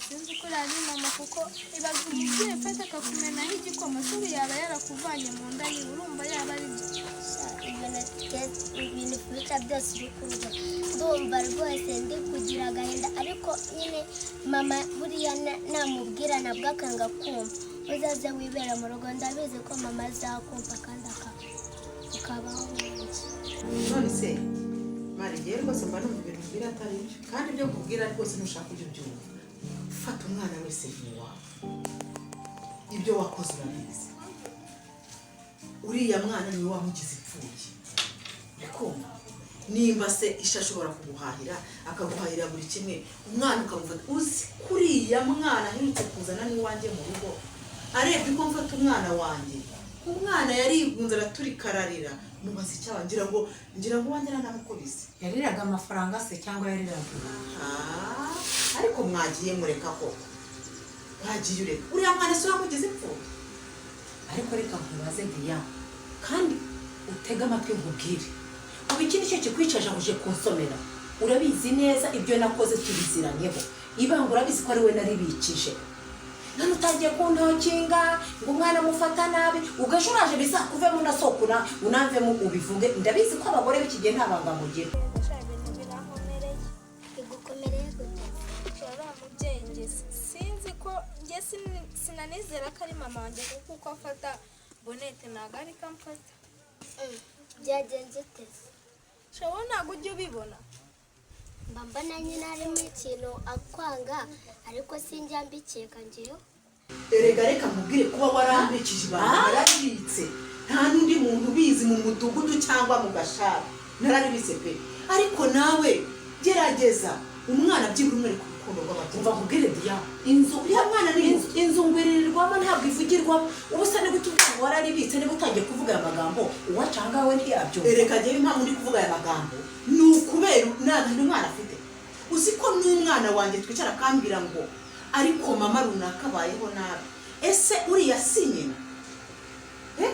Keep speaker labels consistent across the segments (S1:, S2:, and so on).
S1: Sinzi ko uriya ari mama, kuko ibaza umubyeyi ufata akakumenaho igikoma, se ubu yaba yarakuvanye mu nda yiwe? Urumva yaba ari byo?
S2: Sha, ibintu future byose uri kuvuga, ndumva rwose ndi kugira agahinda. Ariko nyine mama buriya namubwira nabwo akanga kumva, uzaze wibera mu rugo. Ndabizi ko mama azakumva kandi ukabaho neza.
S3: None se mari, ngewe rwose mba numva ibintu mbwira atari byo, kandi ibyo nkubwira rwose ntushaka ujya ubyumva. Fata umwana wese ni uwawe, ibyo wakoze urabizi. Uriya mwana niwe wamugize imfubyi, uri kumva? Nimba se isha ashobora kuguhahira, akaguhahira buri kimwe, umwana ukamufata. Uzi kuriya mwana aherutse kuzana n'iwanjye mu rugo, arebye uko mfata umwana wanjye, umwana yarigunze, araturika, ararira. Mubaza icyaba, ngira ngo uwanjye aranamukubise.
S4: Yariraga amafaranga se cyangwa yariraga?
S3: Ah, ariko mwagiye mureka koko, mwagiye ureka uriya mwana se wamugize imfubyi.
S4: Ariko reka nkubaze Diya, kandi utege amatwi nkubwire. Ubu iki nicyo kikwicaje ngo uje kunsomera? Urabizi neza ibyo nakoze, tubiziranyeho. Ibanga urabizi ko ari we naribikije, none utangiye kuntokinga ngo umwana amufata nabi. Ubwo ejo uraje bizakuvemo unasokuna unamvemo ubivuge. Ndabizi ko abagore b'iki gihe nta banga mugira.
S1: Sha, ibintu birankomereye.
S2: Bigukomereye gute?
S1: Sha, uriya mubyeyi njye sinzi ko njye sinanizera ko ari mama wanjye, kuko uko afata Bonete ntabwo ari ko amfata.
S2: Byagenze ute se?
S1: Sha, wowe ntabwo ujya ubibona?
S2: Mba mbona nyine harimo ikintu akwanga, ariko sinjya mbikeka ngewe.
S3: Erega reka nkubwire, kuba warambikije ibanga, nararibitse, nta n'undi muntu ubizi mu mudugudu cyangwa mu gashara, nararibitse pe. Ariko nawe gerageza umwana byibura umwereka urukundo rw'ababyeyi.
S4: Umva nkubwire Diya, inzu
S3: Uriya mwana ni
S4: inzu ngwiririrwamo ntabwo ivugirwamo. Ubu se niba utuvuga ngo wararibitse, niba utangiye kuvuga aya magambo, uwacanga we ntiyabyumva.
S3: Erega njyewe impamvu ndi kuvuga aya magambo ni ukubera nta umwana afite. Uzi ko n'umwana wanjye twicara akambwira ngo ariko mama runaka abayeho nabi? Ese uriya si nyina? Eh?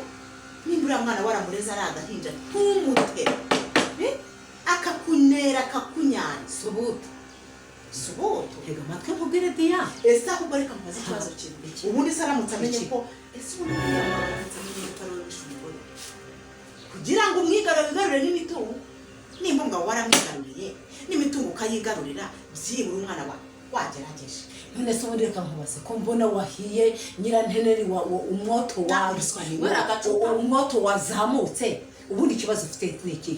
S3: Nimba uriya mwana waramureze ari agahinja, ntumute. Eh? Akakunera, akakunyanya.
S4: Subuta.
S3: Subuto.
S4: Tega amatwi nkubwire Diya.
S3: Ese ahubwo reka mubaze ikibazo kimwe.
S4: Iki?
S3: Ubundi se aramutse amenye
S4: Iki?
S3: ko, ese ubundi uriya mugabo aramutse amenye ko ari we wishe umugore kugira ngo umwigarure, wigarurire n'imitungo, nimba umugabo waramwigaruriye n'imitungo ukayigarurira, byibura umwana wawe wagerageje.
S4: None se ubundi reka nkubaze, ko mbona wahiye nyiranteneri umwoto wawe
S3: Ruswa ninywera agacupa.
S4: Umwoto wazamutse, ubundi ikibazo ufite ni iki?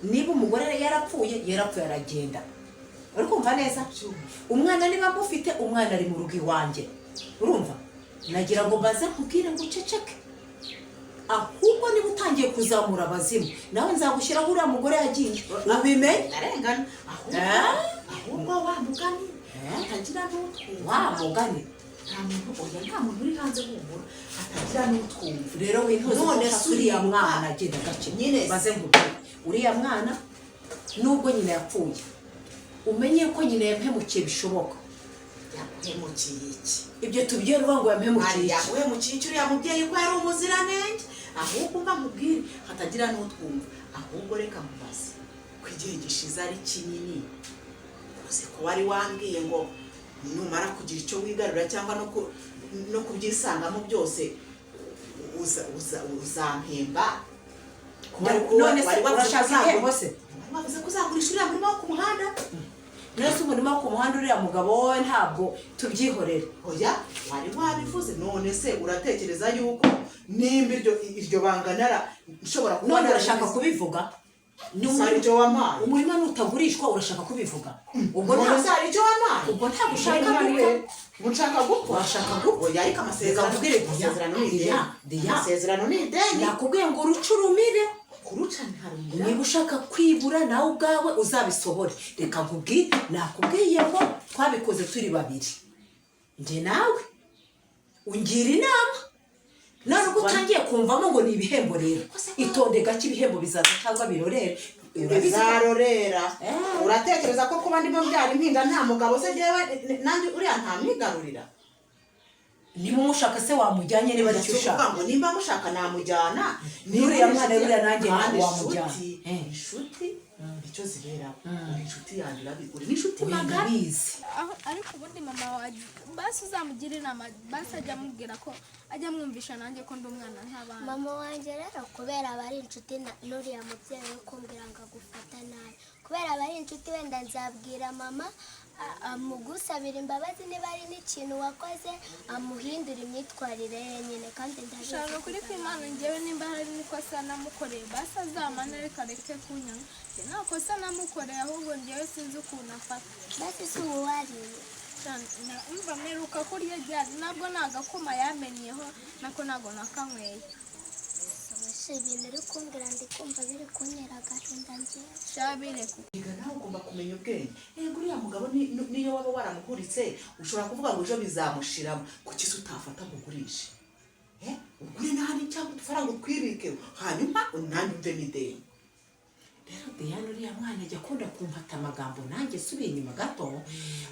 S4: Niba umugore yarapfuye, yarapfuye aragenda, uri kumva neza? Umwana niba amufite, umwana ari mu rugo iwanjye, urumva? Nagira ngo mbaze nkubwire ngo uceceke. Ahubwo niba utangiye kuzamura abazimu, nawe nzagushyiraho uriya mugore yagiye, ubimenye.
S3: Ndarengana ahubwo.
S4: Eh?
S3: Ahubwo wa mugani
S4: Eh?
S3: hatagira n'utwumva.
S4: Wa mugani.
S3: Nta muntu, oya, nta muntu uri hanze, humura, hatagira n'utwumva.
S4: Rero wintuze.
S3: None
S4: ko
S3: se
S4: uriya
S3: uribuka?
S4: mwana agenda gake.
S3: Nyine se.
S4: Maze nkubwire, uriya mwana nubwo nyina yapfuye, umenye ko nyina yampemukiye bishoboka.
S3: Yaguhemukiye iki?
S4: Ibyo tubyerwa ngo yampemukiye
S3: Hari
S4: iki?
S3: Yaguhemukiye iki uriya mubyeyi ko yari umuziranenge? Ahubwo mba nkubwire hatagira n'utwumva. Ahubwo reka nkubaze, ko igihe gishize ari kinini, uzi ko wari wambwiye ngo numara kugira icyo wigarurira cyangwa no kubyisangamo byose uzampemba?
S4: None se
S3: Wari wavuze ko
S4: urashaka igihembo se?
S3: Wari wavuze ko uzagurisha uriya murima wo ku muhanda.
S4: None se umurima wo ku muhanda, uriya mugabo wowe ntabwo tubyihorere.
S3: Oya, wari wabivuze. None se uratekereza yuko nimba iryo banga nara nshobora kuba
S4: None urashaka
S3: narabivuze?
S4: kubivuga? Ni
S3: Ese hari icyo wampaye?
S4: Umurima nutagurishwa urashaka kubivuga ubwo?
S3: None
S4: Nta
S3: se hari icyo wampaye?
S4: Ubwo ntabwo ushaka
S3: Niba
S4: gupfa.
S3: Ngo nshaka gupfa?
S4: Urashaka gupfa?
S3: Oya, ariko amasezerano
S4: Reka nkubwire, Diya,
S3: amasezerano ni ideni.
S4: Diya, Diya.
S3: Amasezerano ni ideni.
S4: Nakubwiye ngo uruce urumire.
S3: Kuruca ntarumira.
S4: Niba ushaka kwibura, nawe ubwawe uzabisohore. Reka nkubwire, nakubwiye ngo twabikoze turi babiri, njye nawe ungira inama. None ubwo utangiye kumvamo ngo ni ibihembo, rero itonde gake, ibihembo bizaza cyangwa birorere. Urabizi ko-
S3: Bizarorera.
S4: Eh.
S3: Uratekereza ko kuba ndimo mbyara impinja nta mugabo se, jyewe nanjye uriya ntamwigarurira?
S4: Niba umushaka se wamujyanye, niba aricyo
S3: Si ukuvuga
S4: ushaka.
S3: ngo nimba mushaka namujyana.
S4: N'uriya mwana, buriya nanjye
S3: Kandi
S4: wamujyana.
S3: inshuti
S4: Eh.
S3: inshuti. Nicyo ziberaho. Uri inshuti yanjye, urabizi, uri n'inshuti
S4: Oya,
S3: magara.
S4: Ndabizi.
S1: Aho ariko ubundi mama wawe, basi uzamugira inama, basi ajya amubwira ko ajya amwumvisha nanjye ko ndi umwana nk'abandi.
S2: Mama wanjye rero, kubera aba ari inshuti n'uriya mubyeyi we kumbwira ngo agufata nabi, kubera aba ari inshuti, wenda nzabwira mama amugusabira imbabazi niba ari n'ikintu wakoze, amuhindura imyitwarire ye nyine, kandi ndabizi.
S1: Ushaka kuri kwimana, njyewe nimba hari n'ikosa namukoreye, basi azamane, reka areke kunyanga. Njye nta kosa namukoreye, ahubwo njyewe sinzi ukuntu afata.
S2: Basi si ubu wariye?
S1: Umva, mperuka kurya ryari? Ntabwo ni agakoma yamenyeho nako, ntabwo nakanyweye.
S2: Si ibintu uri kumbwira, ndi kumva biri kuntera agahinda njyewe.
S1: Shabire.
S3: Rega nawe ugomba kumenya ubwenge. Yego, uriya mugabo niyo waba waramuhuritse, ushobora kuvuga ngo ejo bizamushiramo. Kuki se utafata ngo ugurishe? Ugure n'ahandi cyangwa udufaranga utwibikeho, hanyuma nanjye umvemo ideni.
S4: Rero Diane, uriya mwana ajya akunda kumpata amagambo, nanjye subiye inyuma gato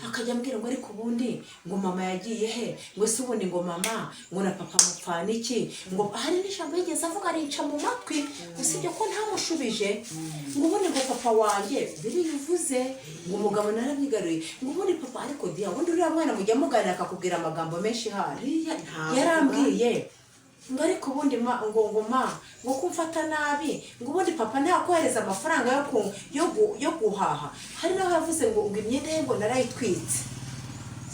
S4: akajya ambwira ngo ariko ubundi ngo mama yagiye he, ngo ese ubundi ngo mama ngo na papa mupfana iki, ngo hari n'ijambo yigeze avuga arinca mu matwi, usibye ko ntamushubije, ngo ubundi ngo papa wanjye biriya uvuze ngo umugabo naramwigaruye, ngo ubundi papa. Ariko Diane, ubundi uriya mwana mujya muganira akakubwira amagambo menshi hari?
S3: Uriya ntabwo
S4: Yarambwiye ngo ariko ubundi ma, ngo ma, ngo kumfata nabi, ngo ubundi papa ntakohereza amafaranga yo guhaha. Hari n'aho yavuze ngo imyenda ye ngo narayitwitse.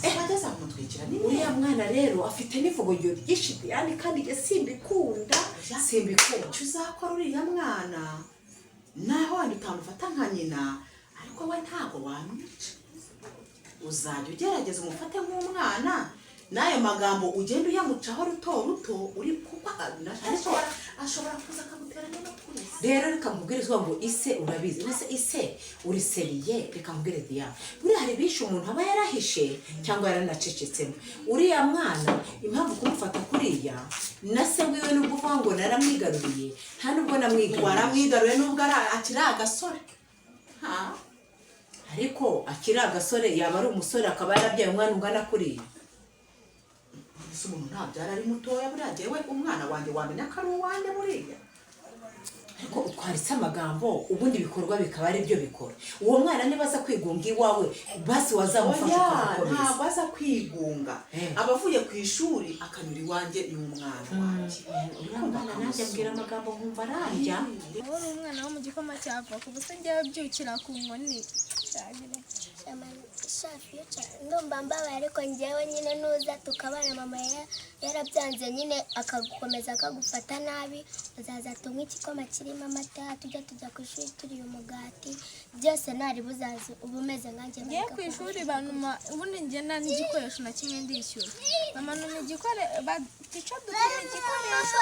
S3: Bageze kumutwikira ni
S4: Uriya mwana rero afite n'ivugo ryinshi, Diane, kandi njye simbikunda, simbikunda.
S3: Icyo uzakora, uriya mwana naho wenda utamufata nka nyina, ariko we ntabwo wamwica. Uzajya ugerageza umufate nk'umwana, n'ayo magambo ugenda uyamucaho ruto ruto, uri kuko ashobora kuza akaguteranya no kureza.
S4: Rero reka nkubwire ngo ise urabizi ese ise uri sérieux. Reka nkubwire Diane, buriya hari benshi umuntu aba yarahishe cyangwa yaranacecetsemo. Uriya mwana, impamvu kumufata kuriya na se wiwe, nubwo uvuga ngo naramwigaruriye, nta nubwo namwigaruriye.
S3: Waramwigaruye nubwo akiri agasore. Ha?
S4: Ariko akiri agasore, yaba ari umusore akaba yarabyaye umwana ungana kuriya?
S3: Ese umuntu ntabyara ari mutoya? Buriya jyewe umwana wanjye wamenya ko ari uwanjye buriya.
S4: Ariko utwaritse amagambo, ubundi ibikorwa bikaba ari byo bikora. Uwo mwana niba aza kwigunga iwawe, basi wazamufasha
S3: Oya,
S4: ukamukomeza.
S3: Ntabwo aza kwigunga. Aba avuye ku ishuri akanyura iwanjye, ni umwana wanjye.
S4: Uriya mwana nanjye abwira amagambo nkumva arandya.
S1: Wowe uri umwana wo mu gikoma cyava ku busa, njyewe byukira ku nkoni. Shagire.
S2: Sha Future, ndumva mbabaye, ariko njyewe nyine nuza tukabana, mama yarabyanze nyine akagukomeza akagufata nabi, uzaza tunywe igikoma kirimo amata, tujya ku ishuri turiye umugati, byose ntari buzaze uba umeze nkanjye.
S1: Ngiye ku ishuri banuma, ubundi njye nta n'igikoresho na kimwe ndishyura. Mama numa igikore tica dutuma igikoresho,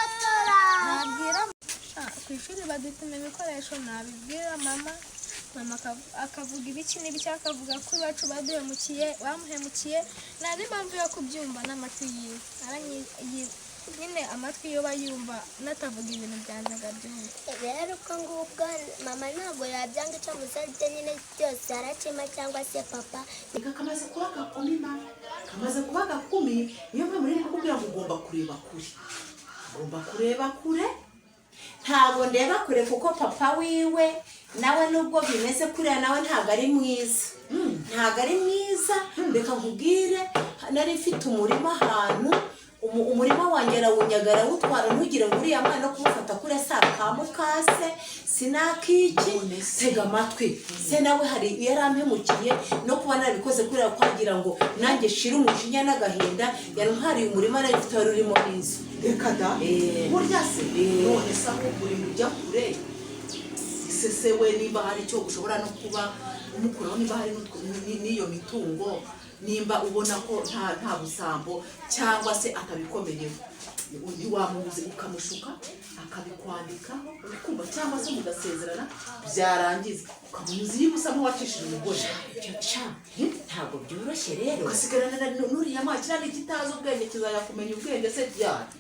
S1: nabwira ku ishuri badutuma ibikoresho, nabibwira mama, mama akavuga ibiki n'ibiki, akavuga ko iwacu baduhemukiye, bamuhemukiye. Nta n'impamvu yo kubyumva n'amatwi yiwe. Nyine amatwi yo bayumva natavuga ibintu byanjye akabyumva.
S2: Rero ubwo ngubwo mama ntabwo yabyanga, icyo musabye nyine byose aracima, cyangwa se papa.
S3: Reka kamaze kuba gakumi, ma kamaze kuba gakumi. Niyo mpamvu rero kukubwira ngo ugomba kureba kure, ugomba kureba kure.
S4: Ntabwo ndeba kure, kuko papa wiwe nawe nubwo bimeze kuriya, nawe ntabwo ari mwiza, ntabwo ari mwiza. Reka nkubwire, nari mfite umurima ahantu, umurima wanjye arawunyaga, arawutwara. Ntugire ngo uriya mwana no kumufata kuriya si akamukase sinakiki. Tega amatwi, se nawe hari yarampemukiye, no kuba narabikoze kuriya kwagira ngo nanjye shire umujinya n'agahinda, yantwariye umurima nari mfite wari urimo n'inzu.
S3: Reka da! Burya se? None se ahubwo uri ujya kure, ese se we nimba hari icyo ushobora no kuba umukuraho, nimba hari n'iyo mitungo, nimba ubona ko nta busambo cyangwa se atabikomeyeho, ntiwamubuze ukamushuka akabikwandikaho, urikumva, cyangwa se mugasezerana, byarangiza ukamunyuza iyo ubusa nk'uwacishije umugore.
S4: Ibyo ca ntabwo byoroshye rero.
S3: Ugasigarana n'uriya mwana, kiriya ni ikitazi ubwenge, kizajya kumenya ubwenge se ryari?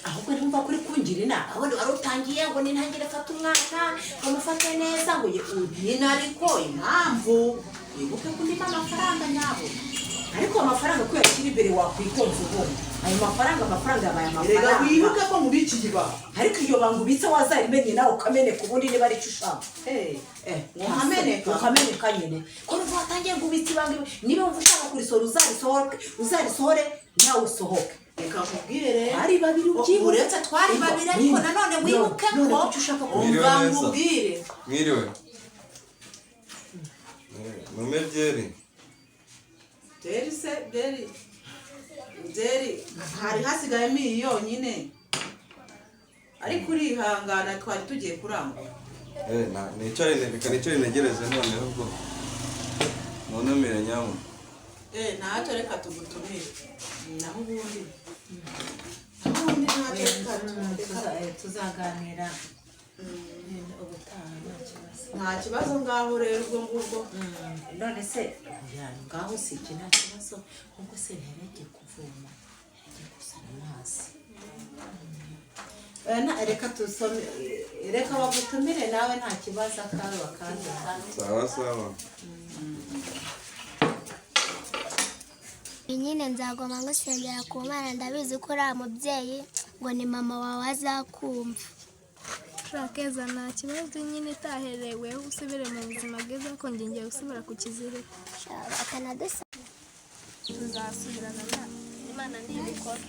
S4: Ahubwo ntumva kuri kungira inama, ubundi wari utangiye ngo nintangire fata umwana ngo mufate neza, ngo
S3: Nyine ariko impamvu wibuke ko ndimo amafaranga nyabo.
S4: Ariko amafaranga ko yakiriye. ushyira imbere wakwitonze ubundi. Ayo mafaranga, amafaranga yabaye
S3: Erega
S4: amafaranga.
S3: wibuke ko mubikiye ibanga.
S4: Ariko iyo banga ubitse wazarimenye nawe ukameneka ubundi, niba aricyo ushaka.
S3: Eh,
S4: Eh,
S3: ukameneka.
S4: Ukameneka nyine, ko numva watangiye kubitsa ibanga. Niba wumva ushaka kurisohora, uzarisohore, uzarisohore nawe usohoke.
S3: Reka nkubwire rero.
S4: Twari babiri, ubyibuke.
S3: Uretse twari babiri, ariko
S4: Nyine.
S3: nanone wibuke
S4: None
S3: ko
S4: kuki ushaka
S3: umva
S5: Mwiriwe neza.
S3: nkubwire.
S5: Mwiriwe. Mume byeri.
S3: Byeri se, byeri, byeri hari hasigayemo iyi yonyine, ariko urihangana, twari tugiye kurangura.
S5: Eh, na nicare, reka nicare ntegereze noneho ubwo. Nunamire nyamu.
S3: Eh, ntacyo, reka tugutumire. Naho ubundi ntacyo, reka
S4: Tuzaganira ubutaha, nta kibazo.
S3: Nta kibazo, ngaho rero ubwo ngubwo.
S4: None se oya, ngaho si iki, nta kibazo. Ahubwo se yari yagiye kuvoma, yari agiye kuzana amazi. Reka tusome, reka bagutumire nawe, nta kibazo, akawe bakazana.
S5: Sawa sawa.
S2: Nyine nzagoma ngusengera ku Mana, ndabizi ko uriya mubyeyi ngo ni mama wawe azakumva.
S1: Keza, nta kibazo nyine, itahereweho usubire mu buzima bwiza, ko njye ngiye gusubira ku kiziriko.
S2: Akanadusa.
S1: Tuzasubirana na Imana ntibikora.